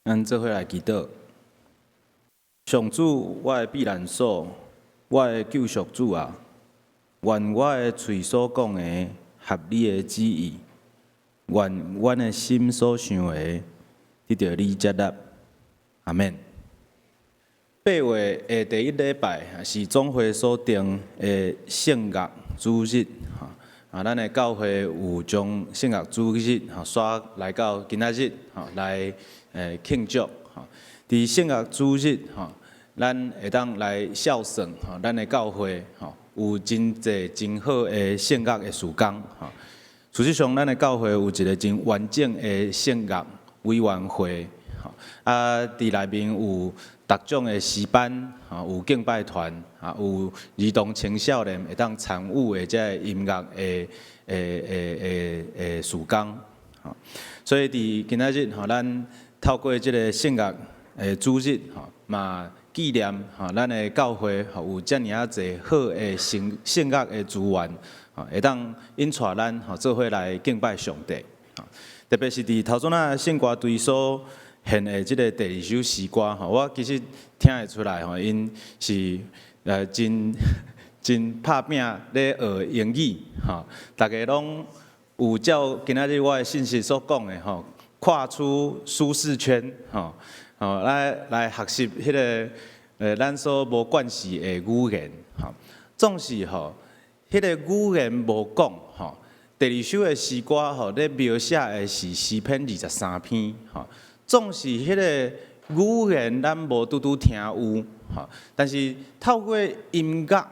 咱做伙來祈禱。上主，我的避難所，我的救贖主啊，願我的喙所講的合你的旨意，願阮的心所想的得著你接納。阿們。8月的第一禮拜是總會所定的聖樂主日，啊，咱的教會有將聖樂主日煞來到今仔日，來慶祝。佇聖樂主日，咱會當來數算，咱的教會有真濟真好的聖樂的事工。事實上，咱的教會有一個真完整的聖樂委員會，啊，佇內面有逐種的詩班，有敬拜團，啊，有兒童青少年會當參與的這个音樂的事工。所以佇今仔日，咱透過這个聖樂的主日，嘛紀念咱的教會有遮爾仔濟好的聖聖樂的資源，會當引帶咱做伙來敬拜上帝。特別是佇頭先仔聖歌隊所獻的這个第二首詩歌，我其實聽會出來，𪜶是真真拍拚咧學英語，逐家攏有照今仔日我的信息所講的，跨出舒適圈，來學習彼个咱所無慣勢的語言，總是彼个語言無講，第二首的詩歌咧描寫的是詩篇23篇，總是彼个語言咱無拄拄聽有，但是透過音樂，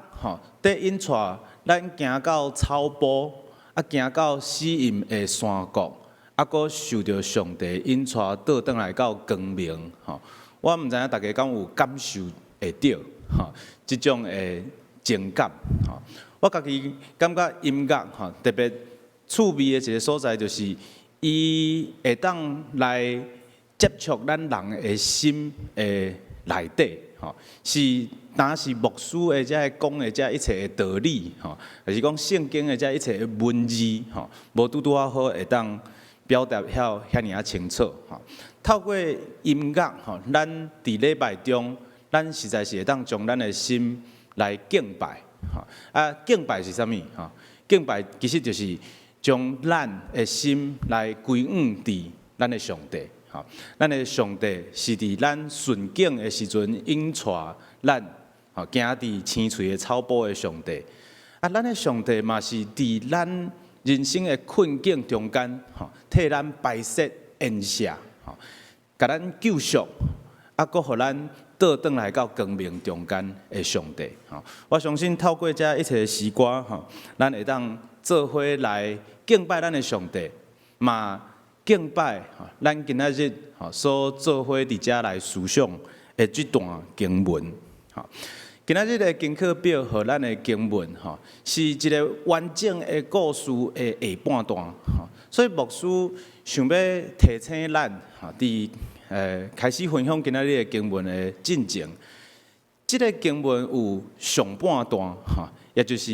佇引帶咱行到草埔，啊行到死蔭的山谷，啊，閣受著上帝引帶倒轉來到光明，我毋知影大家敢有感受會著，這種的情感，我家己感覺音樂，特別趣味的一个所在，就是伊會當來接觸咱人的心的內底，是單是牧師的這个講的這一切的道理，抑是講聖經的這一切的文字，無拄拄仔好會當表達遐爾仔清楚，透過音樂，咱佇禮拜中，咱實在是會當將咱的心來敬拜，啊，敬拜是啥物？敬拜其實就是將咱的心來歸向佇咱的上帝，咱的上帝是佇咱順境的時陣引帶咱，行佇青翠的草埔的上帝，啊，咱的上帝嘛是佇咱人生的困境中間，替咱排釋筵席，共咱救贖，啊，閣予咱倒轉來到光明中間的上帝。我相信透過這一切的詩歌，咱會當做伙來敬拜咱的上帝，嘛敬拜咱今仔日所做伙佇遮來思想的這段經文。今仔日的經課表予咱的經文，是一个完整的故事的下半段，所以牧師想欲提醒咱，佇開始分享今仔日的經文的進前，這个經文有上半段，也就是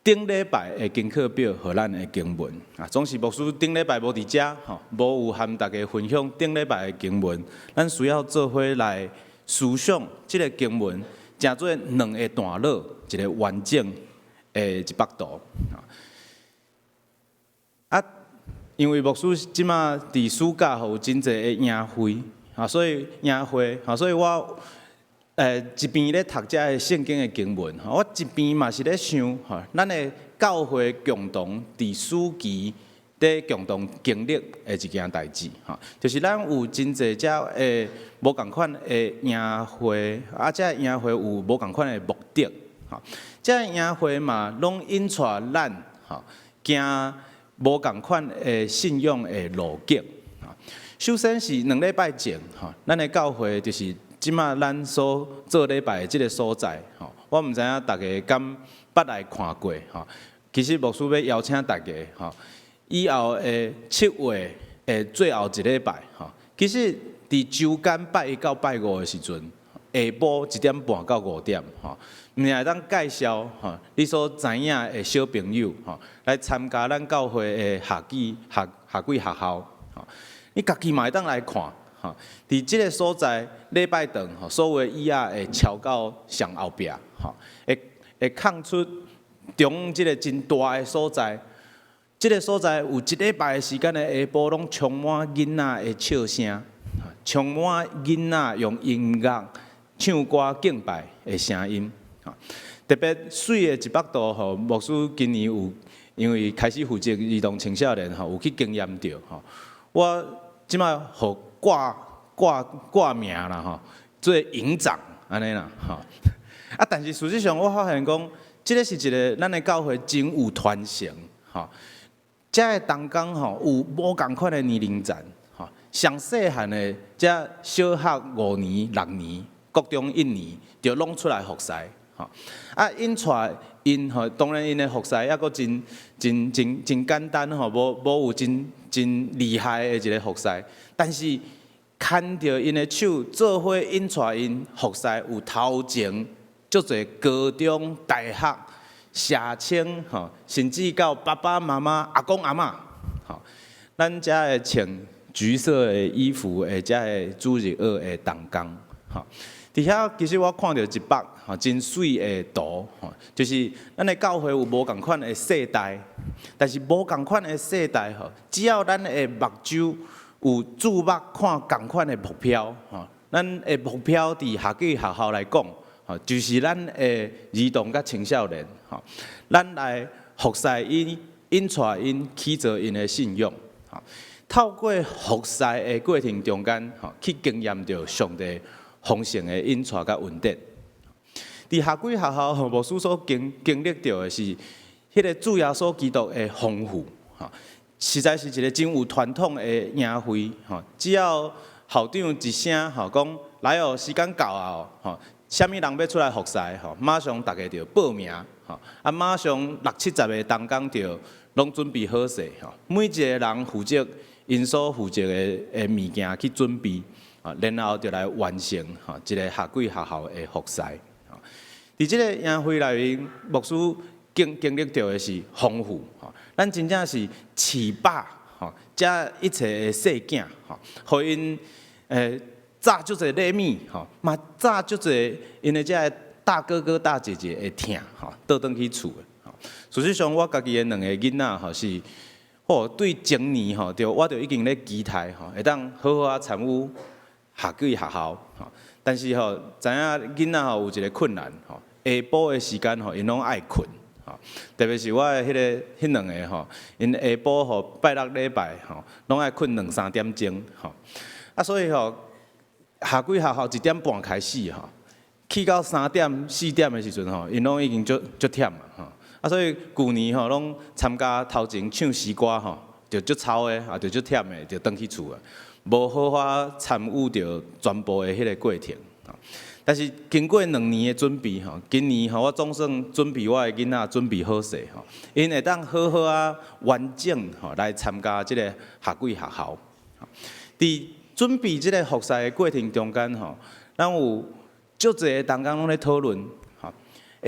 頂禮拜的經課表予咱的經文，啊，總是牧師頂禮拜無佇遮，無有和大家分享頂禮拜的經文，咱需要做伙來思想這个經文，成做兩个段落，一个完整的一幅圖。啊，因為牧師這馬佇暑假有真濟的營會，啊，所以營會，啊，所以我一邊咧讀這个聖經的經文，我一邊嘛是咧想，咱的教會共同佇暑期佇共同經歷的一件代誌，就是咱有真濟遮的無仝款的營會，啊，這營會有無仝款的目的，這營會嘛攏引帶咱，行無仝款的信仰的路徑。首先是2禮拜前，咱的教會就是這馬咱所做禮拜的這个所在，我毋知影大家敢捌來看過，其實牧師欲邀請大家，以後的7月的最後一禮拜，其實佇週間拜一到拜五的時陣，下晡1點半到5點，毋但會當介紹你所知影的小朋友，來參加咱教會的夏季學校，你家己嘛會當來看，吼，佇這个所在禮拜堂吼，所有的椅仔會超到上後壁，吼，會空出中這个真大的所在。這个所在有一禮拜的時間的下晡，攏充滿囡仔的笑聲，充滿囡仔用音樂唱歌敬拜的聲音。特別媠的一幅圖吼，牧師今年有因為開始負責兒童青少年吼，有去經驗著吼。我這擺予掛掛掛名啦吼，做營長按呢啦吼。啊，但是事實上我發現講，這个是一个咱的教會真有傳承吼。遮的同工吼有無仝款的年齡層吼，上細漢的遮小學5年、6年、國中1年，就攏出來服侍吼。啊，𪜶帶𪜶吼，當然𪜶的服侍猶閣真真真真簡單吼，無有真真厲害的一个服侍，但是牽著𪜶的手，做伙引帶𪜶服侍，有頭前足濟高中、大學、社青吼，甚至到爸爸媽媽、阿公阿嬤，吼，咱遮的穿橘色的衣服的遮个主日學的同工，吼，佇遐其實我看著一幅吼真媠的圖，吼，就是咱的教會有無仝款的世代，但是無仝款的世代吼，只要咱的目睭有注目看仝款的目標，吼，咱的目標佇夏季學校來講，吼，就是咱的兒童佮青少年，吼，咱來服侍𪜶，引帶𪜶去做𪜶的信仰，吼，透過服侍的過程中間，吼，去經驗著上帝豐盛的引帶佮恩典。佇夏季學校，牧師所經歷著的是，彼个主耶穌基督的豐富，吼，實在是一个真有傳統的營會，吼，只要校長一聲吼講來哦，時間到啊，吼，啥物人欲出來服侍，吼，馬上逐家就報名，吼，啊，馬上六七十个同工就攏準備好勢，吼，每一个人負責𪜶所負責的物件去準備，啊，然後就來完成吼一个夏季學校的服侍。佇這个營會內面，牧師經歷著的是豐富，吼，咱真正是飼飽，吼，遮一切的細囝，吼，予𪜶紮足濟禮物，吼，嘛紮足濟𪜶的遮个大哥哥大姐姐的疼，吼，倒轉去厝的。吼，事實上，我家己的兩个囡仔吼是，吼對前年吼，就我就已經咧期待吼，會當好好仔參與夏季學校，吼，但是吼，知影囡仔吼有一个困難，吼，下晡的時間吼，𪜶攏愛睏，吼，特別是我的彼兩个吼，𪜶下晡吼拜六禮拜吼，攏愛睏兩三點鐘，吼，啊，所以吼，夏季學校1點半開始吼，去到3點4點的時陣吼，𪜶攏已經足足忝啊，吼，啊，所以舊年吼攏參加頭前唱詩歌吼，就足吵的，啊，就足忝的，就轉去厝啊，無好好參與著全部的彼个過程。但是經過2年的準備吼，今年吼我總算準備我的囡仔準備好勢吼，𪜶會當好好仔完整吼來參加這个夏季學校。佇準備這个服侍的過程中間吼，咱有足濟个同工攏咧討論吼，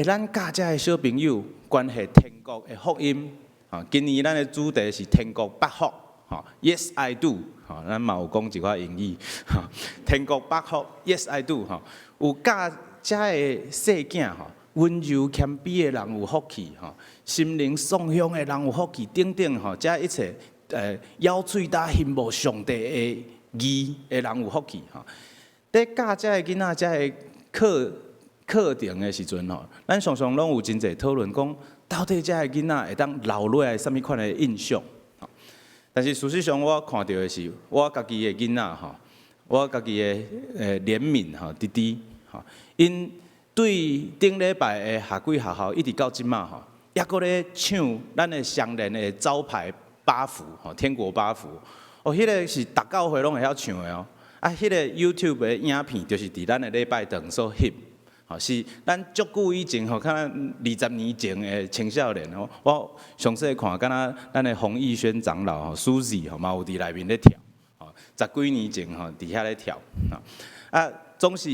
咱教遮的小朋友關係天國的福音，吼，今年咱的主題是天國八福，吼，Yes I do，吼，咱嘛有講一寡英語，天國八福，Yes I do，吼，有教遮的細囝吼，溫柔謙卑的人有福氣，吼，心靈喪鄉的人有福氣，等等吼，遮一切咬喙焦欣慕上帝的義的人有福氣，吼。佇教遮的囡仔遮的課程的時陣吼，咱常常攏有真濟討論，講到底遮的囡仔會當留落來啥物款的印象？但是事實上，我看著的是我家己的囡仔吼，我家己的憐憫吼，弟弟吼，𪜶對頂禮拜的夏季學校一直到這馬吼，猶閣咧唱咱的雙連的招牌八福吼，天國八福，哦，彼个是逐教會攏會曉唱的哦。啊，彼个 YouTube 的影片就是佇咱的禮拜堂所翕，吼，是咱足久以前吼，可能20年前的青少年吼，我詳細看，敢若咱的洪義軒長老吼，Susie 吼，嘛有佇內面咧跳，吼，十幾年前吼，佇遐咧跳，啊，總是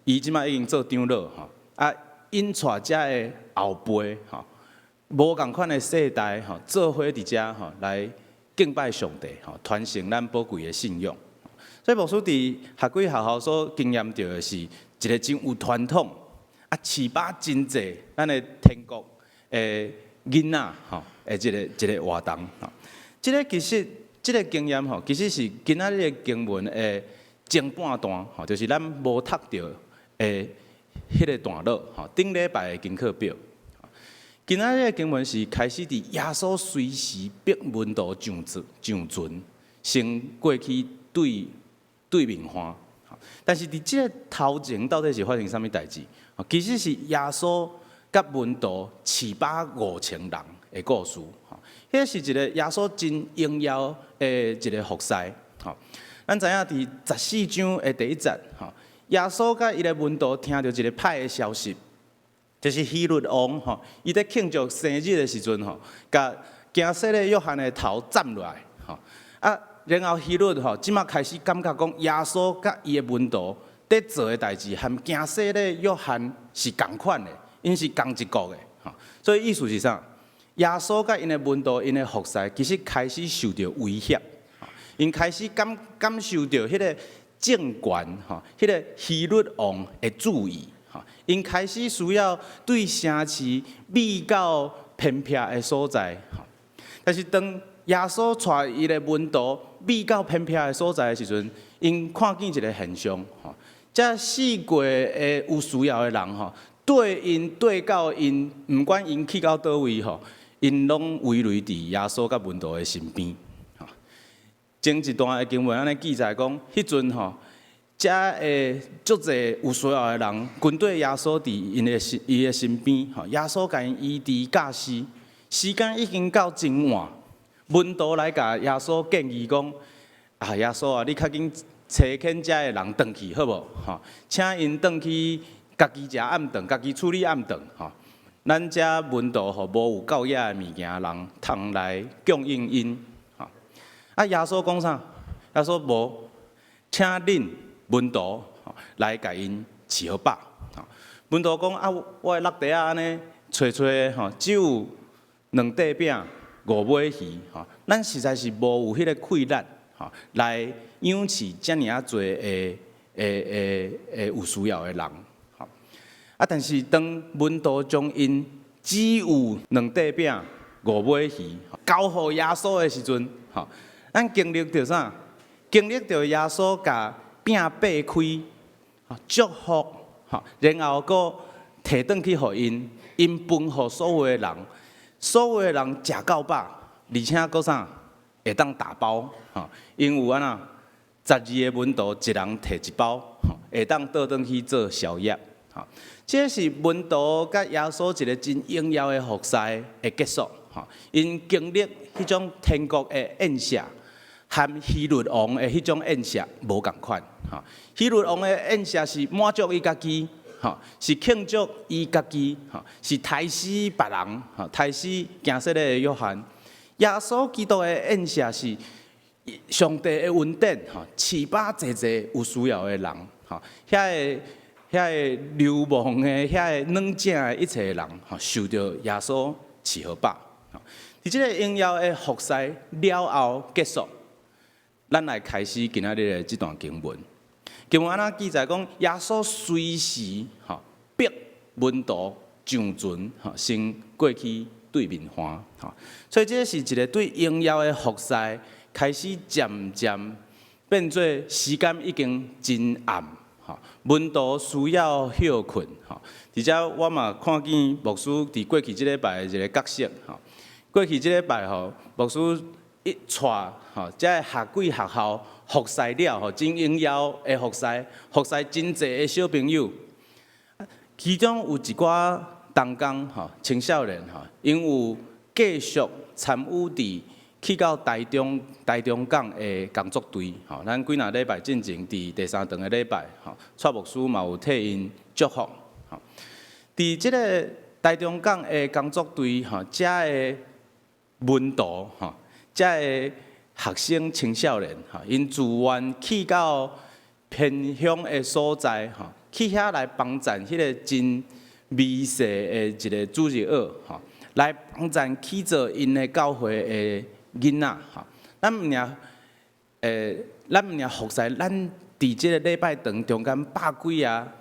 伊這馬已經做長老吼，啊，𪜶帶遮的後輩吼，無仝款的世代吼，做伙佇遮吼來敬拜上帝吼，傳承咱寶貴的信仰。所以牧師佇學會學校所經驗著的是一个真有傳統，啊，飼飽真濟咱的天國的囡仔吼，的一个一个活動吼。這个其實這个經驗吼，其實是今仔日的經文的前半段吼，就是咱無讀著的彼个段落吼，頂禮拜的功課表。今仔日的經文是開始佇耶穌隨時逼門徒上船上船，先過去對對面岸。但是佇這个頭前到底是發生啥物代誌？其實是耶穌佮門徒飼飽5000人的故事。彼是一个耶穌真榮耀的一个服侍。咱知影佇14章的第一節，耶穌佮伊的門徒聽著一个歹的消息，就是希律王吼，伊佇慶祝生日的時陣吼，共驚洗禮約翰的頭斬落來，吼啊，然後希律吼，這馬開始感覺講耶穌佮伊的門徒佇做的代誌，和驚洗禮約翰是仝款的，𪜶是仝一國的，吼，所以意思是啥？耶穌佮𪜶的門徒、𪜶的服侍，其實開始受著威脅，𪜶開始感感受著彼個政權，吼，彼個希律王的注意。𪜶開始需要對城市秘到偏僻的所在，但是當耶穌帶伊的門徒秘到偏僻的所在的時陣，𪜶看見一个現象，吼，這四界的有需要的人，吼，對𪜶對到𪜶，毋管𪜶去到佗位，吼，𪜶攏圍圍佇耶穌佮門徒的身邊。前一段的經文按呢記載講，彼陣吼，遮的足濟有需要的人，跟綴耶穌佇𪜶的身伊的身邊，吼，耶穌共𪜶醫治教示，時間已經到真晚，門徒來共耶穌建議講：啊，耶穌啊，你較緊差遣遮的人轉去好無？吼，請𪜶轉去家己食暗頓，家己處理暗頓，吼。咱遮門徒吼無有夠額的物件，人通來供應𪜶，吼。啊，耶穌講啥？耶穌無，請恁門徒來共𪜶飼予飽。門徒講啊，我的橐袋仔按呢揣揣吼，只有兩塊餅五尾魚，吼，咱實在是無有彼个氣力，吼，來養飼遮爾仔濟的、的、的、的有需要的人，吼。啊，但是當門徒將𪜶只有兩塊餅五尾魚交予耶穌的時陣，吼，咱經歷著啥？經歷著耶穌共餅擘開，祝福，然後閣提轉去予𪜶，𪜶分予所有的人，所有的人食夠飽，而且閣啥會當打包，吼，因有按怎12個門徒一人提一包，會當倒轉去做宵夜，吼，這是門徒佮耶穌一个真榮耀的服侍的結束，吼，𪜶經歷彼種天國的宴席。和希律王的彼種宴席無仝款，吼。希律王的宴席是滿足伊家己，吼，是慶祝伊家己，吼，是刣死別人，吼，刣死驚洗禮的約翰。耶穌基督的宴席是上帝的恩典，吼，飼飽濟濟有需要的人，吼，遐个遐个流亡的、遐个軟正的一切人，吼，受著耶穌飼予飽。佇這个榮耀的服侍了後結束。咱來開始今仔日的這段經文。經文按怎記載講，耶穌隨時吼逼門徒上船，吼先過去對面岸，吼。所以這是一个對榮耀的服侍開始漸漸變做時間已經真暗，吼，門徒需要歇睏，吼。而且我嘛看見牧師佇過去這禮拜的一个角色，吼。過去這禮拜吼，牧師一帶吼，遮个學會學校服侍了吼，真榮耀的服侍，服侍真濟的小朋友。其中有一寡同工吼，青少年吼，𪜶有繼續參與佇去到台中台中港的工作隊吼。咱幾若禮拜進前佇第三堂的禮拜吼，蔡牧師嘛有替𪜶祝福吼。佇這个台中港的工作隊吼，遮个門徒吼，遮个學生青少年吼，𪜶自願去到偏鄉的所在吼，去遐來幫贊彼个真微細的一个主日學吼，來幫贊去做𪜶的教會的囡仔吼。咱毋爾咱毋爾服侍，咱佇這个禮拜堂中間百幾仔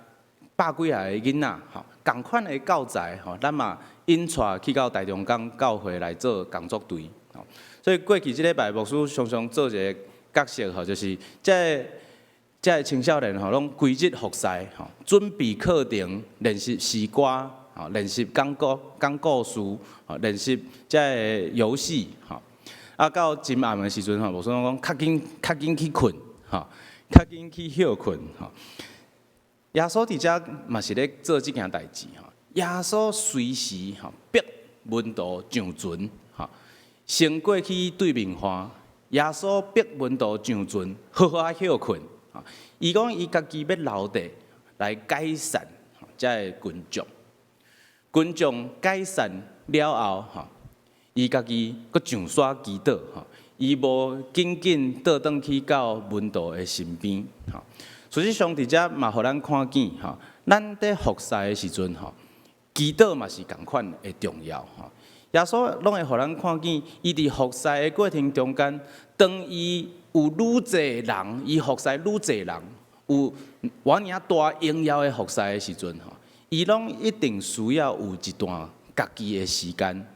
个囡仔，吼，仝款的教材，吼，咱嘛引帶去到台中港教會來做工作隊，吼。所以過去這禮拜牧師常常做一个角色，吼，就是這个青少年吼，攏規日服侍，吼，準備課程、練習詩歌，吼，練習講故事，吼，練習這个遊戲，吼。啊，到真暗的時陣吼，牧師攏講較緊較緊去睏，吼，較緊去歇睏，吼。耶穌佇遮嘛是咧做這件代誌，吼。耶穌隨時吼逼門徒上船，吼，先過去對面岸。耶穌逼門徒上船，好好仔歇睏。伊講伊家己欲留佇來解散這个群眾，群眾解散了後，吼，伊家己閣上山祈禱，吼，伊無緊緊倒轉去到門徒的身邊，吼。事實上，佇遮嘛，予咱看見，吼，咱佇服侍的時陣，吼，祈禱嘛是仝款的重要，吼。耶穌攏會予咱看見，伊佇服侍的過程中間，當伊有愈濟人，伊服侍愈濟人，有偌爾大榮耀的服侍的時陣，吼，伊攏一定需要有一段家己的時間，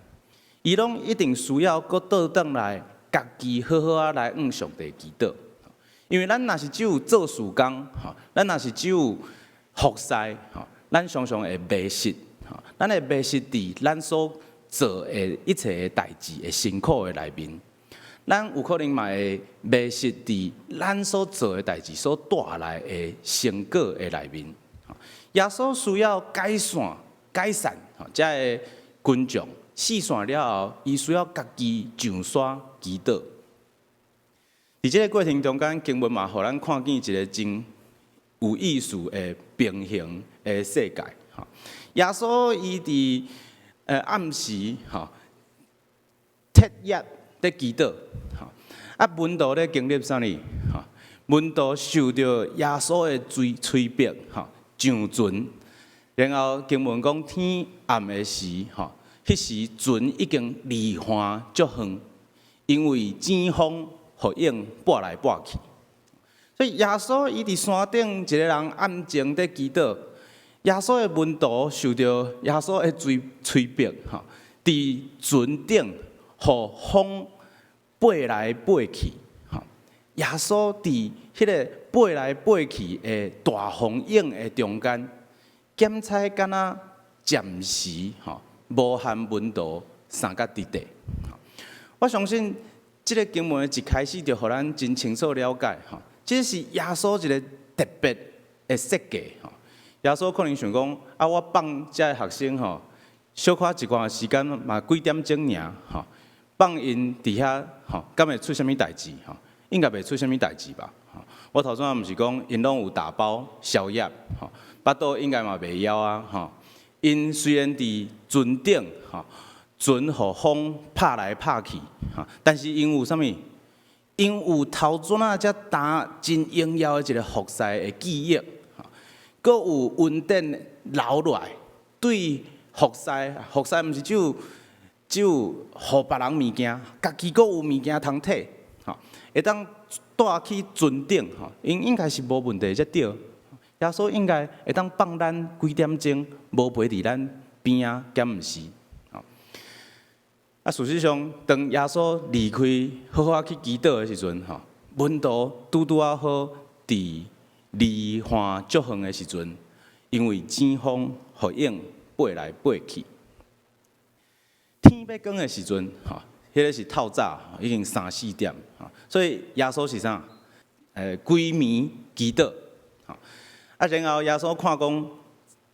伊攏一定需要閣倒轉來，家己好好仔來向上帝祈禱。因為咱若是只有做事工，吼，咱若是只有服侍，吼，咱常常會迷失，吼，咱會迷失佇咱所做的一切的代誌的辛苦的內面，咱有可能嘛會迷失佇咱所做的代誌所帶來的成果的內面。耶穌需要解散、解散，吼，這个群眾四散了後，伊需要家己上山祈禱。佇這个過程中間，經文嘛，予咱看見一个真有意思的平行的世界。吼，耶穌伊佇暗時吼，徹夜佇祈禱，吼，啊門徒咧經歷啥物？吼，門徒受著耶穌的催逼，吼，上船，然後經文講天暗的時，吼，彼時船已經離岸足遠，因為簷風予湧撥來撥去，所以耶穌伊佇山頂一个人暗靜佇祈禱。耶穌的門徒受著耶穌的催逼，吼，佇船頂予風撥來撥去，吼。耶穌佇彼个撥來撥去的大風湧的中間，檢猜敢若暫時吼無和門徒相佮佇佇。我相信這个經文一開始就予咱真清楚了解，吼，這是耶穌一个特別的設計，吼。耶穌可能想講，啊，我放這个學生吼，小可一寡時間嘛幾點鐘爾，吼，放𪜶佇遐吼，敢會出啥物代誌？吼，應該袂出啥物代誌吧？吼，我頭先毋是講𪜶攏有打包宵夜，吼，腹肚應該嘛袂枵啊，吼。𪜶雖然佇船頂，吼，船予風拍來拍去，吼，但是𪜶有啥物？𪜶有頭先仔遮焦真榮耀的一个服侍的記憶。閣有恩典留落來，對服侍，服侍毋是只有予別人物件，家己閣有物件通提，吼，會當帶去船頂，吼，𪜶應該是無問題才對。耶穌應該會當放咱幾點鐘，無陪佇咱邊仔，敢毋是？吼。啊，事實上，當耶穌離開，好好去祈禱的時陣，吼，門徒拄拄仔好佇離岸足遠的時陣，因為簷風予湧撥來撥去，天欲光的時陣，吼，彼个是透早，已經三四點，所以耶穌是啥？規暝祈禱，吼，啊，然後耶穌看講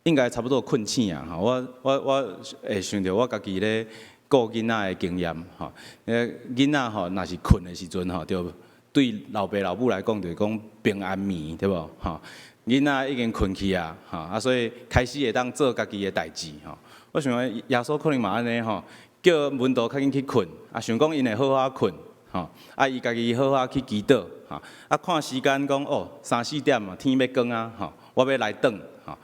應該差不多睏醒啊，吼，我會想著我家己咧顧囡仔的經驗，吼，囡仔吼，若是睏的時陣吼，就對老爸老母來講，就是講平安暝，對無？吼，囡仔已經睏去啊，吼，啊，所以開始會當做家己的代誌，吼。我想講耶穌可能嘛按呢吼，叫門徒較緊去睏，啊，想講𪜶會好好睏，吼，啊，伊家己好好去祈禱，吼，啊，看時間講哦，三四點啊，天欲光啊，吼，我欲來轉，吼，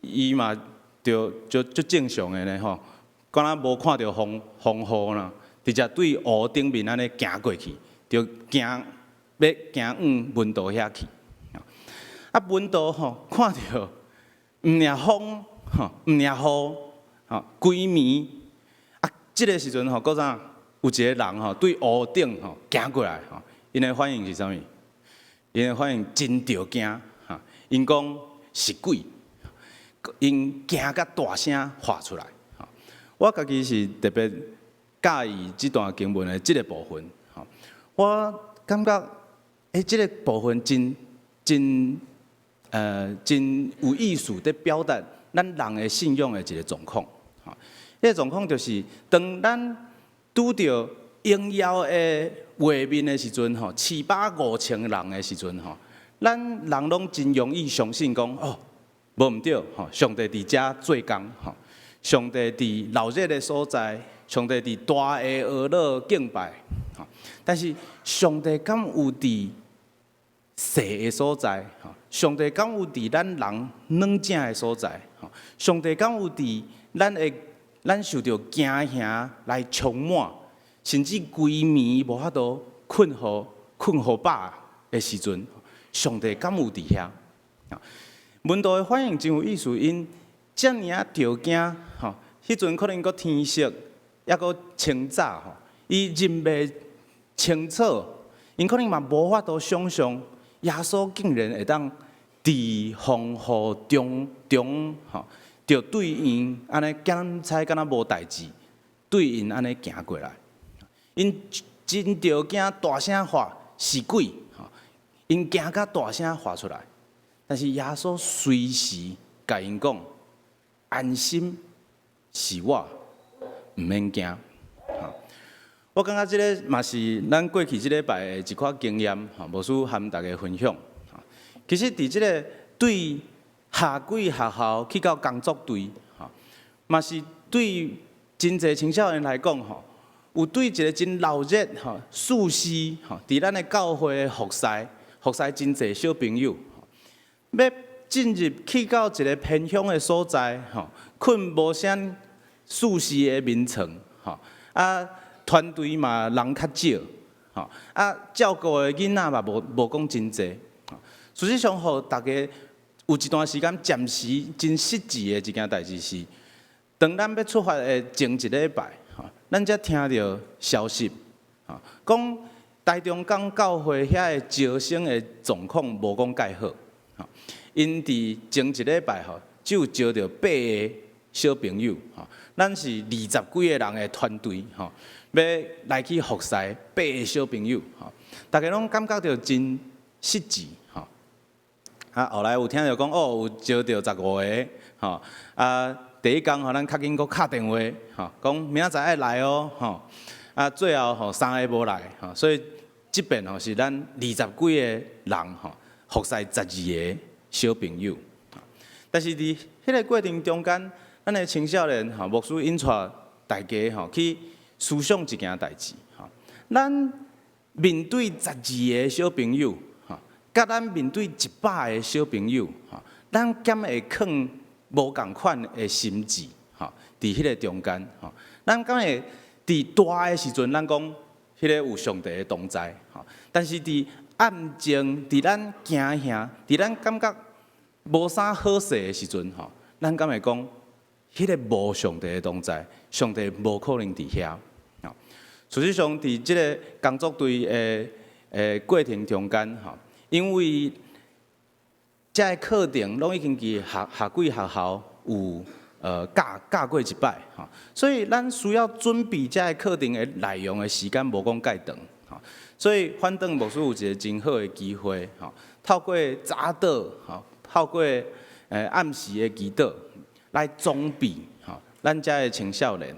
伊嘛就足正常的呢，吼，敢若無看著風雨啦，直接對湖頂面按呢行過去，就行欲行往門徒遐去。啊，門徒吼看著毋爾風吼，毋爾雨吼，規暝啊，這个時陣吼，閣怎有一个人吼對湖頂吼行過來吼，𪜶的反應是啥物？𪜶的反應真著驚哈，𪜶講是鬼，𪜶驚甲大聲喊出來。我家己是特別佮意這段經文的這个部分，吼，我感覺，這个部分真真真有意思，佇表達咱人的信仰的一个狀況。吼，彼个狀況就是當咱拄著榮耀的畫面的時陣，吼，飼飽5000人的時陣，吼，咱人攏真容易相信講，哦，無毋對，吼，上帝佇遮做工，吼，上帝佇鬧熱的所在，上帝佇大的娛樂敬拜，吼，但是上帝敢有佇細的所在，吼，上帝敢有佇咱人軟正的所在，吼，上帝敢有佇咱的咱受著驚嚇來充滿，甚至規暝無法度睏予睏予飽的時陣，上帝敢有佇遐？門徒的反應真有意思，𪜶遮爾仔著驚，吼，彼陣可能閣天色猶閣清早，吼，伊認袂清楚，𪜶可能嘛無法度想像耶穌竟然會當佇風雨中中，吼，就對𪜶按呢檢猜敢若無代誌，對𪜶按呢行過來，𪜶真著驚，大聲喊是鬼，吼，𪜶驚甲大聲喊出來，但是耶穌隨時共𪜶講，安心，是我，毋免驚。我感覺這个嘛是咱過去這禮拜的一寡經驗，吼，牧師和大家分享。其實佇這个對夏季學校去到工作隊，吼，嘛是對真濟青少年來講，吼，有對一个真鬧熱，吼，舒適，吼，佇咱的教會服侍，服侍真濟小朋友，欲進入去到一个偏鄉的所在，吼，睏無啥舒適的眠床，吼，啊，團隊嘛人較少，吼，啊，照顧的囡仔嘛無無講真濟，事實上，予大家有一段時間暫時真失志的一件代誌是，當咱欲出發的前一禮拜，吼，咱才聽著消息，吼，講台中港教會遐的招生的狀況無講蓋好，吼，𪜶佇前一禮拜吼，只有招著八个小朋友，吼，咱是二十幾个人的團隊，吼，欲來去服侍八个小朋友，吼，大家攏感覺著真失志，吼。啊，後來有聽著講，哦，有招著15個，吼，啊，第一工予咱較緊閣敲電話，吼，講明仔載愛來哦，吼，啊，最後吼三个無來，吼，所以這遍吼是咱二十幾個人吼服侍12個小朋友。但是佇彼个過程中間，咱的青少年吼牧師引帶大家吼去思想一件代誌，吼，咱面對十二个小朋友，吼，佮咱面對100個小朋友，吼，咱敢會囥無仝款的心志，吼，佇彼个中間，吼，咱敢會佇大的時陣，咱講彼个有上帝的同在，吼，但是佇暗靜，佇咱驚嚇，佇咱感覺無啥好勢的時陣，吼，咱敢會講彼个無上帝的同在，上帝無可能佇遐。吼，事實上，佇這个工作隊的過程中間，吼，因為這个課程攏已經佇夏夏季學校有教教過一擺，吼，所以咱需要準備這个課程的內容的時間無講蓋長，吼，所以反轉牧師有一个真好的機會，吼，透過早禱，吼，透過暗時的祈禱來裝備，吼，咱遮的青少年，予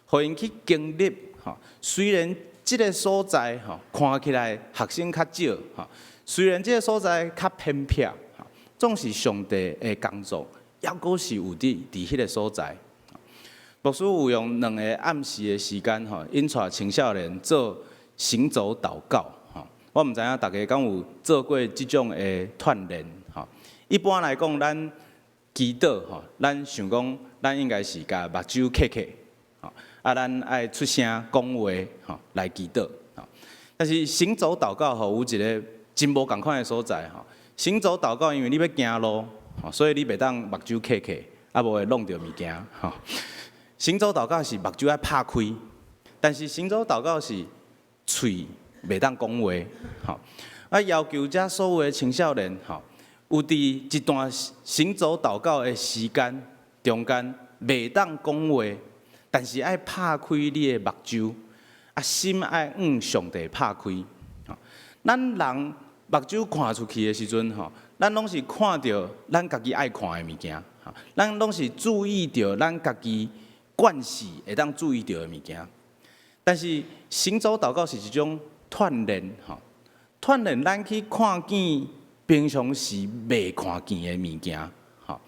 𪜶去經歷，吼，雖然這个所在，吼，看起來學生較少，吼，雖然這个所在較偏僻，吼，總是上帝的工作，猶閣是有佇佇彼个所在。牧師有用兩个暗時的時間，吼，引帶青少年做行走禱告，吼。我毋知影大家敢有做過這種的鍛鍊，吼。一般來講，咱祈禱，吼，咱想講，咱應該是共目睭瞌瞌，吼，啊，咱愛出聲講話，吼，來祈禱，吼。但是行走禱告吼，有一个真無仝款的所在吼。行走禱告，因為你欲行路，所以你袂當目睭瞌瞌，啊無會弄著物件吼。行走禱告是目睭愛拍開，但是行走禱告是喙袂當講話，吼。啊，要求遮所有的青少年吼，有佇一段行走禱告的時間中間，袂當講話，但是愛拍開你的目睭，啊，心愛向上帝拍開。咱人目睭看出去的時陣，吼，咱攏是看著咱家己愛看的物件，咱攏是注意著咱家己慣勢會當注意著的物件。但是行走禱告是一種鍛鍊，吼，鍛鍊咱去看見平常時袂看見的物件，吼，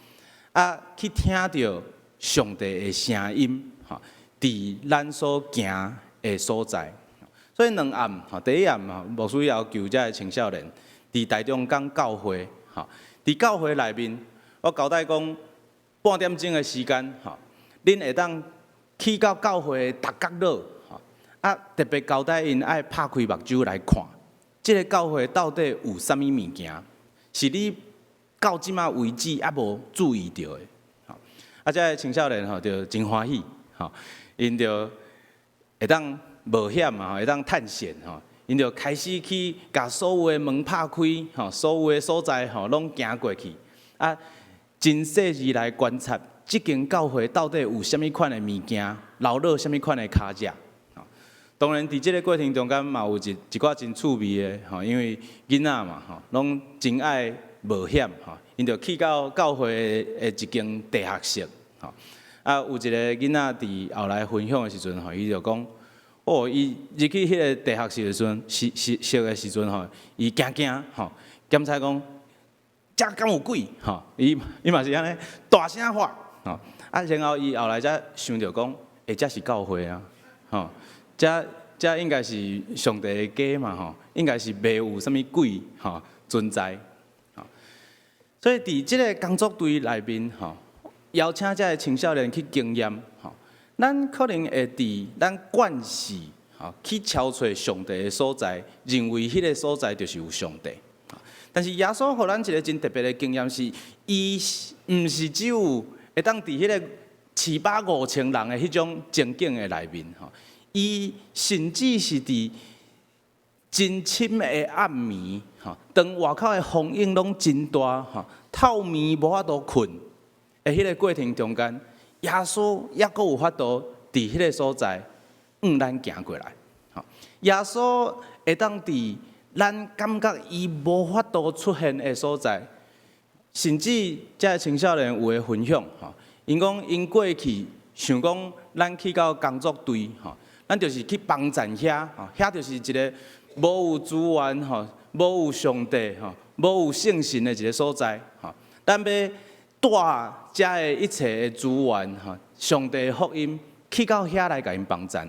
啊，去聽著上帝的聲音，吼，佇咱所行的所在。所以兩暗，吼，第一暗吼，牧師要求遮个青少年，佇台中港教會，吼，佇教會內面，我交代講半點鐘的時間，吼，恁會當去到教會的逐角落，吼，啊，特別交代𪜶愛拍開目睭來看，這个教會到底有啥物物件，是你到這馬為止猶無注意著的，吼，啊，這个青少年吼就真歡喜，吼，𪜶就會當冒險嘛，會當探險吼，𪜶就開始去共所有的門拍開，吼，所有的所在吼攏行過去，啊，真細緻來觀察這間教會到底有啥物款的物件，留落啥物款的跤跡。當然，佇這个過程中間嘛有一寡真趣味的吼，因為囡仔嘛吼，攏真愛冒險吼，𪜶就去到教會的一間地下室吼，啊，有一个囡仔佇後來分享的時陣吼，伊就講，哦，伊入去彼个地下室的時陣，是的時陣吼，伊驚驚吼，檢查講，遮敢有鬼吼？伊嘛是按呢大聲喊吼，啊，然後伊後來才想著講，欸，這是教會啊，吼，遮應該是上帝的家嘛吼，應該是袂有啥物鬼吼存在，吼。所以佇這个工作隊內面吼，邀請這个青少年去經驗吼。咱可能會佇咱慣勢吼去敲揣上帝的所在，認為彼个所在就是有上帝。但是耶穌予咱一个真特別的經驗是，伊毋是只有會當佇彼个飼飽5000人的彼種情景的內面吼，伊甚至是佇真深的暗暝吼，當外口的風湧攏真大吼，透暝無法度睏的彼个過程中間，耶穌猶閣有法度佇彼个所在向咱行過來。耶穌會當佇咱感覺伊無法度出現的所在，甚至這个青少年有的分享吼，𪜶講𪜶過去想講，咱去到工作隊吼，咱就是去幫贊遐吼，遐就是一个無有資源吼，無有上帝吼，無有聖神的一个所在吼，咱欲帶遮的一切的資源吼，上帝的福音去到遐來共𪜶幫贊。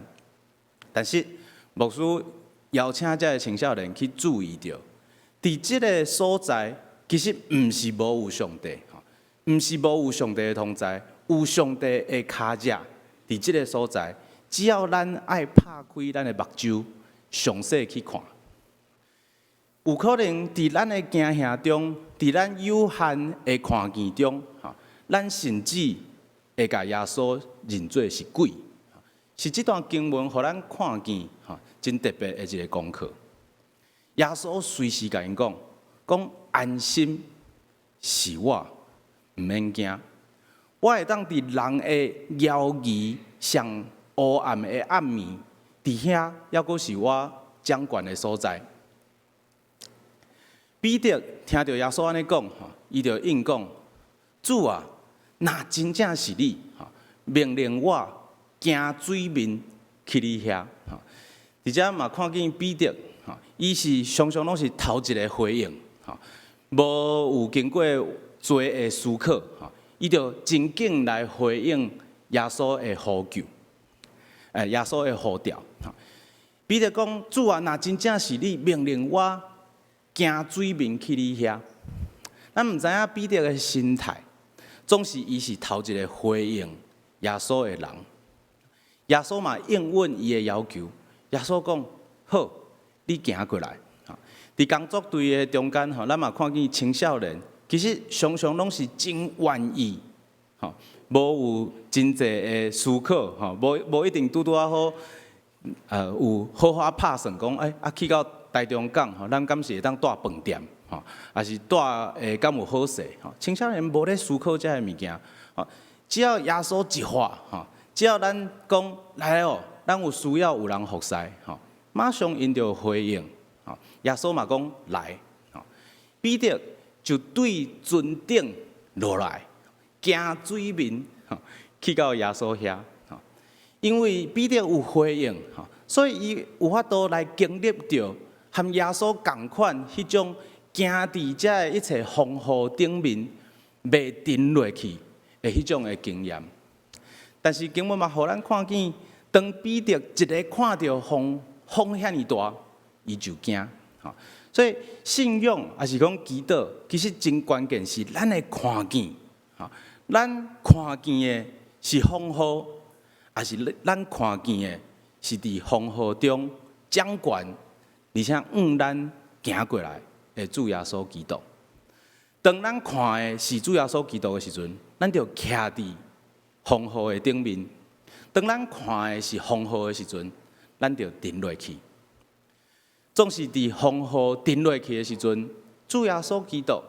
但是牧師邀請這个青少年去注意著，佇這个所在其實毋是無有上帝，吼，毋是無有上帝的同在，有上帝的跤跡佇這个所在，只要咱愛拍開咱的目睭，詳細去看，有可能佇咱的經驗中，佇咱有限的看見中，吼，咱甚至會共耶穌認做是鬼。是這段經文予咱看見，吼，真特別的一个功課。耶穌隨時共𪜶講，講安心，是我，毋免驚。我會當佇人的猶疑上烏暗的暗暝，佇遐猶閣是我掌權的所在。彼得聽著耶穌按呢講，吼，伊就應講：主啊，若真正是你，吼，命令我行水面去你遐。吼，佇遮嘛看見彼得，吼，伊是常常攏是頭一个回應，吼，無有經過濟的思考，吼，伊就真緊來回應耶穌的呼救，耶穌的呼召。彼得講：主啊，若真正是你命令我行水面去你遐，咱毋知影彼得的心態，總是伊是頭一个回應耶穌的人。耶穌嘛應允伊的要求，耶穌講：好，你行過來。佇工作隊的中間吼，咱嘛看見青少年，其實常常攏是真願意，吼，無有真濟的思考，吼，無一定拄拄仔好，有好好拍算講，欸，啊去到台中港吼，咱敢是會當蹛飯店，吼，抑是蹛會敢有好勢？吼，青少年無咧思考這个物件，吼，只要耶穌一話，吼，只要咱講來哦，咱有需要有人服侍，吼，馬上𪜶就回應。耶穌嘛講來，彼得就對船頂落來，行水面，去到耶穌遐。因為彼得有回應，所以伊有法度來經歷著和耶穌仝款彼種行佇這个一切風雨頂面袂沉落去的彼種的經驗。但是經文嘛，予咱看見，當彼得一个看著風，風遐爾大，伊就驚。所以信仰抑是講祈禱，其實真關鍵是咱會看見，咱看見的是風雨，抑是咱看見的是佇風雨中掌權，而且向咱行過來的主耶穌基督。當咱看的是主耶穌基督的時陣，咱就徛佇風雨的頂面；當咱看的是風雨的時陣，咱就沉落去。總是佇風雨沉落去的時陣，主耶穌基督，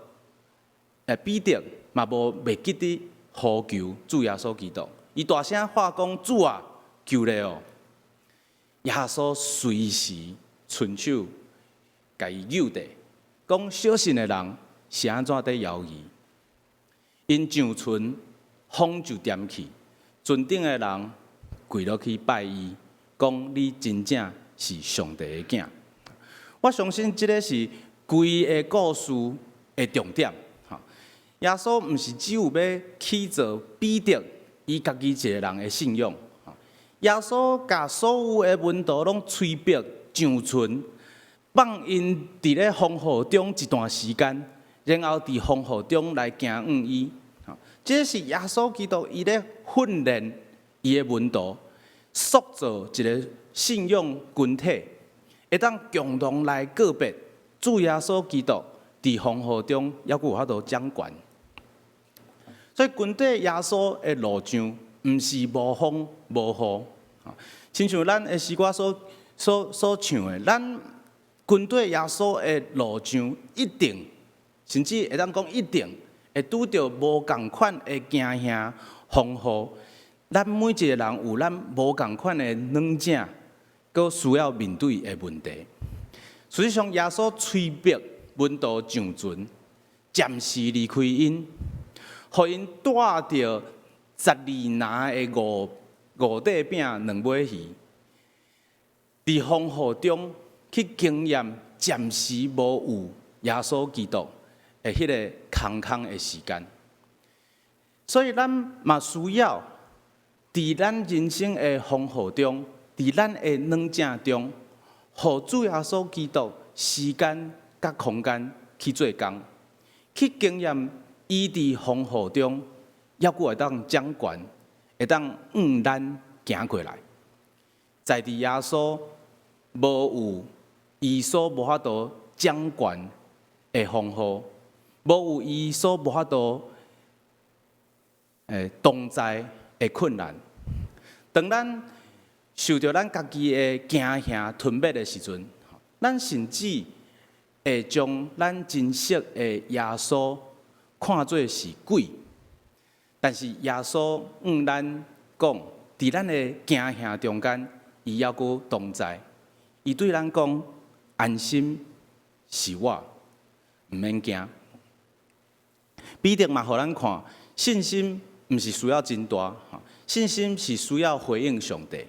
彼得嘛無袂記得呼求主耶穌基督，伊大聲喊講：主啊，求你哦！耶穌隨時伸手共伊搝著，講小信的人是按怎佇猶豫？𪜶上船，風就恬去，船頂的人跪落去拜伊，講你真正是上帝的囝。我相信這个是規个故事的重點。耶穌毋是只有欲起造彼得伊家己一个人的信仰。耶穌共所有的門徒攏催逼上船，放𪜶佇咧風雨中一段時間，然後佇風雨中來行向伊。這是耶穌基督伊咧訓練伊的門徒，塑造一个信仰群體，會當共同來告別主耶穌基督佇風雨中猶閣有法度掌權。所以跟綴耶穌的路上，毋是無風無雨，親像咱的詩歌所唱的，咱跟綴耶穌的路上，一定甚至會當講一定會拄著無仝款的驚嚇風雨。咱每一个人有咱無仝款的軟正，閣需要面對的問題。事實上，耶穌催逼門徒上船，暫時離開𪜶，予𪜶帶著12籃的五塊餅兩尾魚，佇風雨中去經驗暫時無有耶穌基督的彼个空空的時間。所以咱嘛需要佇咱人生的風雨中，佇咱的軟正中，予主耶穌基督時間佮空間去做工，去經驗伊佇風雨中，猶閣會當掌權，會當向咱行過來。在佇耶穌無有伊所無法度掌權的風雨，無有伊所無法度同在的困難。當咱受著咱家己的驚嚇吞滅的時陣，咱甚至會將咱真實的耶穌看做是鬼。但是耶穌向咱講，佇咱的驚嚇中間，伊猶閣同在。伊對咱講：安心，是我，毋免驚。彼得嘛，予咱看，信心毋是需要真大，信心是需要回應上帝，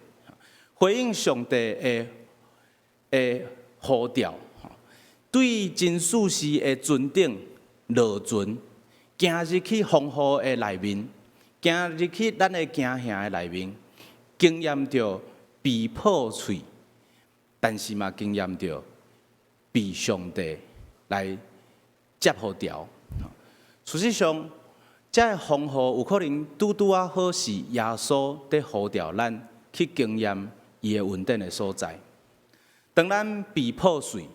回應上帝的呼召，對真舒適的船頂落船，行入去風雨的內面，行入去咱的驚嚇的內面，經驗著被破碎，但是嘛經驗著被上帝來接予牢。事實上，這个風雨有可能拄拄仔好是耶穌佇呼召咱去經驗伊的恩典的所在。當咱被破碎，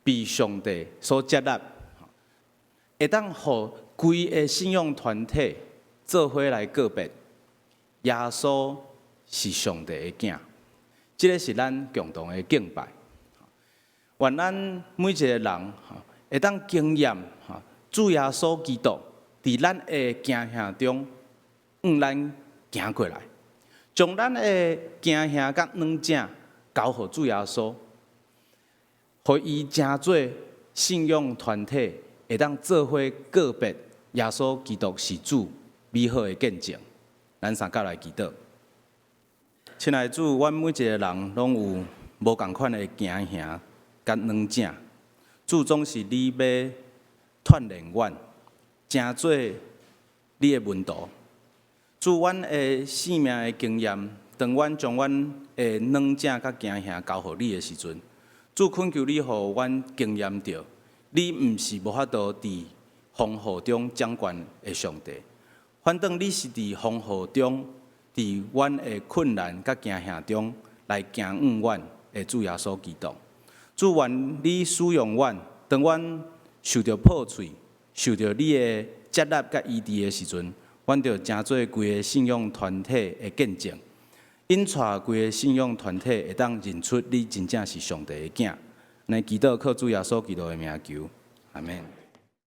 被上帝所接納，會當予規个信仰團體做伙來告別，耶穌是上帝的囝，這个是咱共同的敬拜。願咱每一個人會當經驗主耶穌基督佇咱的驚嚇中，向咱行過來，將咱的驚嚇佮軟正交予主耶穌，予伊成做信仰團體會當做伙告別耶穌基督是主美好的見證。咱三佮來祈禱。親愛的主，阮每一個人攏有無仝款的驚嚇佮軟正，主總是你欲鍛鍊阮，成做你的門徒。主，阮的生命的經驗，當阮將阮的軟正佮驚嚇交予你的時陣，主懇求你予阮經驗著，你毋是無法度佇風雨中掌權的上帝，反轉你是佇風雨中，佇阮的困難佮驚嚇中來行向阮的主耶穌基督。主，願你使用阮，當阮受著破碎、受著你的接納佮醫治的時陣，阮就成做規个信仰團體的見證，引帶規个信仰團體會當認出你真正是上帝的囝。來祈禱靠主耶穌基督的名求，阿門。